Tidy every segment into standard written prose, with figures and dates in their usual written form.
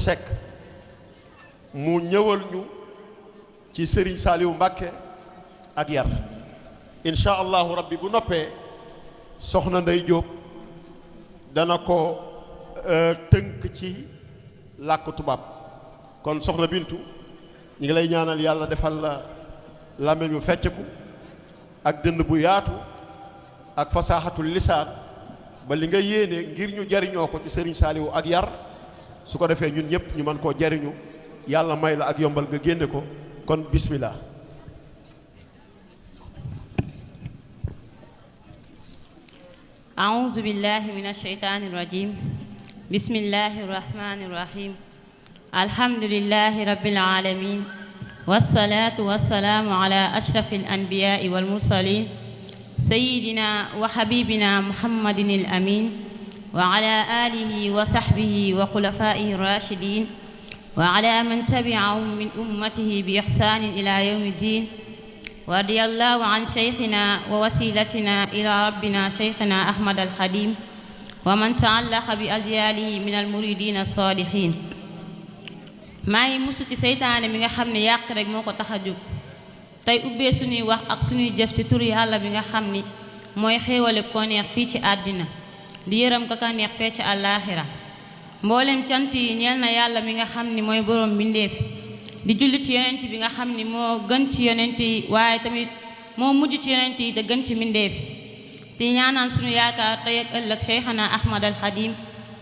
Seck mu ñëwal ñu ci Serigne Saliou Mbacké ak yar incha allahu rabbi bu noppee soxna Ndey Jóob dana ko tënk ci làkk tubaab kon soxna Bintu ñu ngi lay ñaanal yàlla defal la làmmiñ wu fecceku ak dënn bu yaatu ak fasaaxatul lisaan ba li nga yéene ngir ñu jariñoo ko ci Serigne Saliou ak yar su ko defee ñun ñëpp ñu mën koo jariñu yàlla may la ak yombal nga génne ko kon bismillah. أعوذ بالله من الشيطان الرجيم بسم الله الرحمن الرحيم الحمد لله رب العالمين والصلاة والسلام على أشرف الأنبياء والمرسلين سيدنا وحبيبنا محمد الأمين وعلى آله وصحبه وخلفائه الراشدين وعلى من تبعهم من أمته بإحسان إلى يوم الدين ورضي الله عن شيخنا ووسيلتنا إلى ربنا شيخنا أحمد الخديم ومن تعلق بأزياله من المريدين الصالحين maa ngi musu ci seytaane mi nga xam ne yàq rek moo ko tax a jóg tey ubbee suñuy wax ak suñuy jëf ci turu yàlla bi nga xam ni mooy xéewale ko neex fii ci àddina di yërëm ko ka neex fee ci àllaaxira mboolem cant yi ñeel na yàlla mi nga xam ni mooy boroom mbindeef di julli ci yonent bi nga xam ni moo gën ci yonent yi waaye tamit moo mujj ci yonent yi te gën ci mbindeef te ñaanaan suñu yaakaar tey ak ëllëg Cheikhana Ahmad al Khadim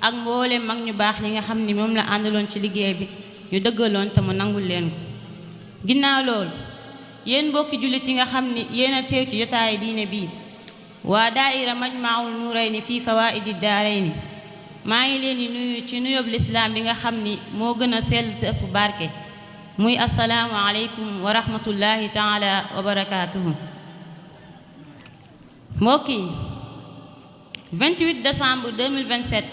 ak mboolem mag ñu baax yi nga xam ni moom la àndaloon ci liggéey bi ñu dëggaloon te mu nangul leen ko ginnaaw loolu yéen mbokki jullit yi nga xam ni yéen a teew ci jotaayu diine bii waa daaira Majmahun Nurayni fii fawaa'idi daarayni maa ngi leen di nuyu ci nuyoob lislaam bi nga xam ni moo gën a sell te ëpp barke muy assalaamu aleykum wa rahmatullahi taala wa barakaatuhu mbokk yi 28 décembre 2027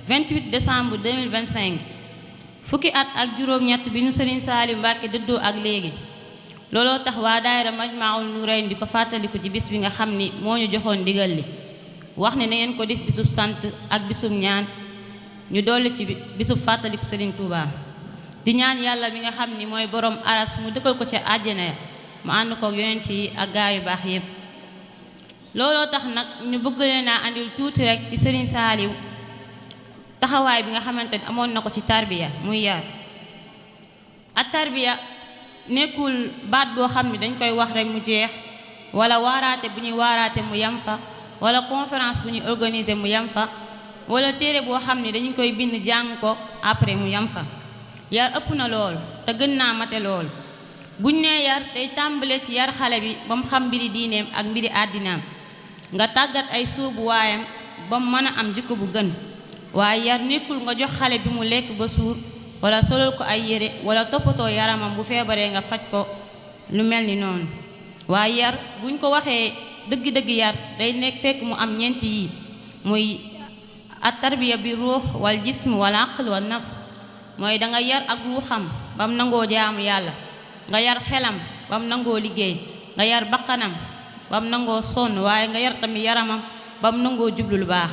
28 décembre 2025 fukki at ak juróom-ñett bi ñu Serigne Saliou Mbacké dëddoo ak léegi looloo tax waa daayira Majmahun Nurayni di ko fàttaliku ci bis bi nga xam ni moo ñu joxoon ndigal li wax ne na ngeen ko def bisub sant ak bisub ñaan ñu dolli ci bisub fàttaliku Serigne Touba di ñaan yàlla bi nga xam ni mooy borom aras mu dëkkal ko ca àjjana ya mu ànd kook yonent yi ak gaa yu baax yépp looloo tax nag ñu bëgg leen a andil tuuti rek ci Serigne Saliou taxawaay bi nga xamante ni amoon na ko ci tarbiya muy yar ak tarbiya nekkul baat boo xam ne dañ koy wax rek mu jeex wala waaraate bu ñuy waaraate mu yam fa wala conférence bu ñuy organiser mu yam fa wala téere boo xam ne dañu koy bind jàng ko après mu yam fa yar ëpp na lool te gën naa mate lool buñ nee yar day tàmbale ci yar xale bi ba mu xam mbiri diineem ak mbiri àddinaam nga tàggat ay sóobu waayam ba mu mën a am jikko bu gën waaye yar nekkul nga jox xale bi mu lekk ba suur wala solal ko ay yére wala toppatoo yaramam bu feebaree nga faj ko lu mel ni noonu waaye yar buñ ko waxee dëgg-dëgg yar day nekk fekk mu am ñeenti yi muy at tarbiya bi ruux wal jism wal aql wal nafs mooy da nga yar ak ruuxam ba mu nangoo jaamu yàlla nga yar xelam ba mu nangoo liggéey nga yar bakkanam ba mu nangoo sonn waaye nga yar tamit yaramam ba mu nangoo jublu lu baax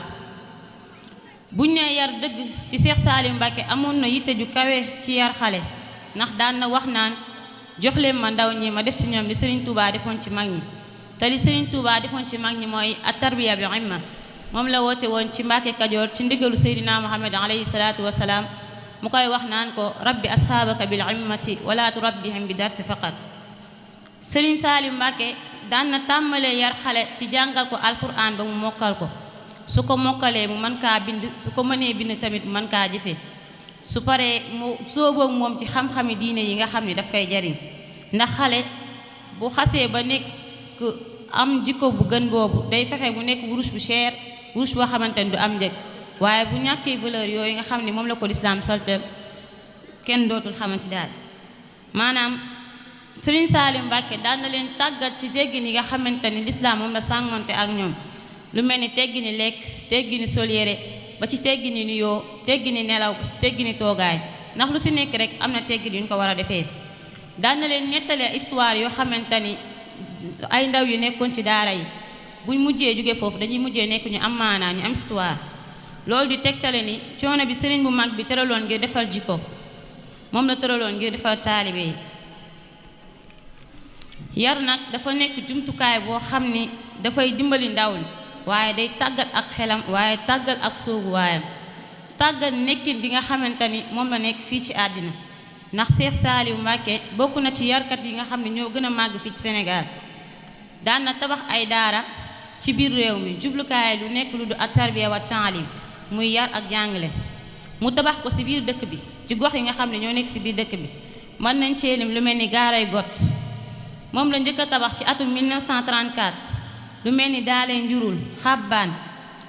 buñ nee yar dëgg ci Cheikh Saliou Mbacké amoon na yitte ju kawe ci yar xale ndax daan na wax naan jox leen ma ndaw ñi ma def ci ñoom li Serigne Touba defoon ci mag ñi te li Serigne Touba defoon ci mag ñi mooy at tarbiya bi imma moom la woote woon ci Mbacké Kajoor ci ndigalu Seydina Muhammad alayhi salaatu wasalaam mu koy wax naan ko rabbi asxaabaka bil immati wala turabbihim bi darsi faqat Serigne Saliou Mbacké daan na tàmbalee yar xale ci jàngal ko alquran ba mu mokkal ko su ko mokkalee mu mën kaa bind su ko mënee bind tamit mu mën kaa jëfe su paree mu sóoboog moom ci xam-xami diine yi nga xam ne daf koy jariñ ndax xale bu xasee ba nekk am jikko bu gën boobu day fexe mu nekk wurus bu cher wurus boo xamante ne du am njëg waaye bu ñàkkee valeur yooyu nga xam ne moom la ko lislaam salte kenn dootul xamante daal maanaam Serigne Saliou Mbacké daan na leen tàggat ci teggin yi nga xamante ni lislaam moom la sàmmante ak ñoom lu mel ni teggini lekk teggini sol yére ba ci teggini nuyoo teggini nelaw teggini toogaay ndax lu si nekk rek am na teggin yu ñu ko war a defee daan na leen nettalee histoire yoo xamante ni ay ndaw yu nekkoon ci daara yi buñ mujjee jóge foofu dañuy mujjee nekk ñu am maanaa ñu am histoire loolu di tegtale ni coono bi sëriñ bu mag bi tëraloon ngir defar jikko moom la tëraloon ngir defar taalibe yi. yar nag dafa nekk jumtukaay boo xam ni dafay dimbali ndaw li waaye day tàggat ak xelam waaye tàggat ak soogu waayam tàggat nekkin di nga xamante ni moom la nekk fii ci àddina ndax Cheikh Saliou Mbacké bokk na ci yarkat yi nga xam ne ñoo gën a màgg fii ci Sénégal daan na tabax ay daara ci biir réew mi jublukaay lu nekk lu du at tarbiya wa taalim muy yar ak jàngale mu tabax ko ci biir dëkk bi ci gox yi nga xam ne ñoo nekk ci biir dëkk bi mën nañ cee lim lu mel ni gaaray got moom la njëkk a tabax ci atum 1934 lu mel ni daalee njurul xabbaan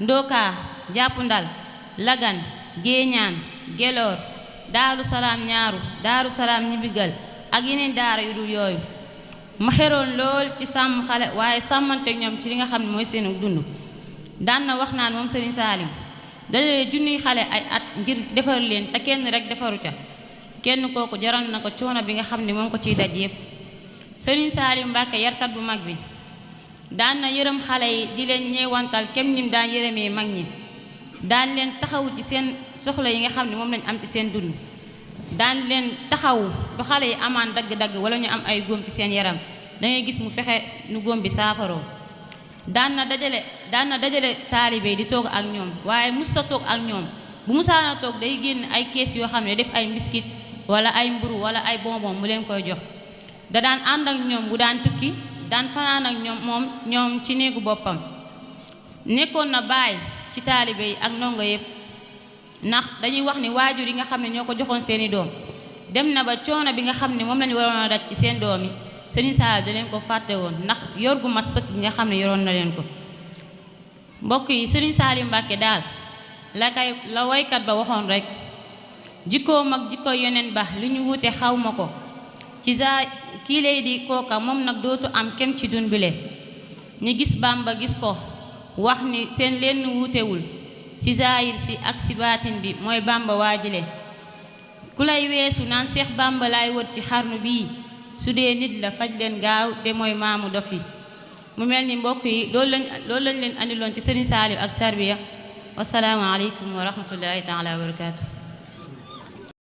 ndookaa jàppundal lagan géeñaan geloor daaru salaam ñaaru daaru salaam ñibigal ak yeneen daara yu dul yooyu ma xeroon lool ci sàmm xale waaye sàmmante ñoom ci li nga xam ne mooy seenu dund daan na wax naan moom Serigne Saliou dajale junniy xale ay at ngir defar leen te kenn rek defaru ca kenn kooku jaral na ko coono bi nga xam ne moom ko ciy daj yépp Serigne Saliou Mbacké yarkat bu mag bi daan na yërëm xale yi di leen ñeewantal kem nim daan yërëmee mag ñi daan leen taxawu ci seen soxla yi nga xam ne moom lañ am ci seen dund daan leen taxawu bu xale yi amaan dagg-dagg wala ñu am ay góom ci seen yaram dangay gis mu fexe nu góom bi saafaroo daan na dajale taalibe di toog ak ñoom waaye mus sa toog ak ñoom bu musaana toog day génn ay kees yoo xam ne def ay mbiskit wala ay mburu wala ay bonbon mu leen koy jox da daan ànd ak ñoom bu daan tukki daan fanaan ak ñoom ci néegu boppam nekkoon na baay ci taalibe yi ak ndongo yépp ndax dañuy wax ni waajur yi nga xam ne ñoo ko joxoon seeni doom dem na ba coono bi nga xam ne moom lañu waroon a daj ci seen doom yi Serigne Saliou da leen ko fàtte woon ndax yor gu mat sëkk gi nga xam ne yoroon na leen ko mbokk yi Serigne Saliou Mbacké daal la waykat ba waxoon rek jikkoom ak jikko yoneen ba lu ñu wuute xaw ma ko ci kii lay di kooka moom nag dootu am kem ci dun bile ñi gis Bamba gis ko wax ni seen lenn wuutewul ci zaahir si ak si baatin bi mooy Bamba waajile ku lay weesu naan Seex Bamba laay wër ci xarnu bii su dee nit la faj leen gaaw te mooy maamu dof yi mu mel ni mbokk yi loolu lañ leen andiloon ci Serigne Saliou ak tarbiya wasalaamu aleykum wa rahmatullahi taala wa barakaatu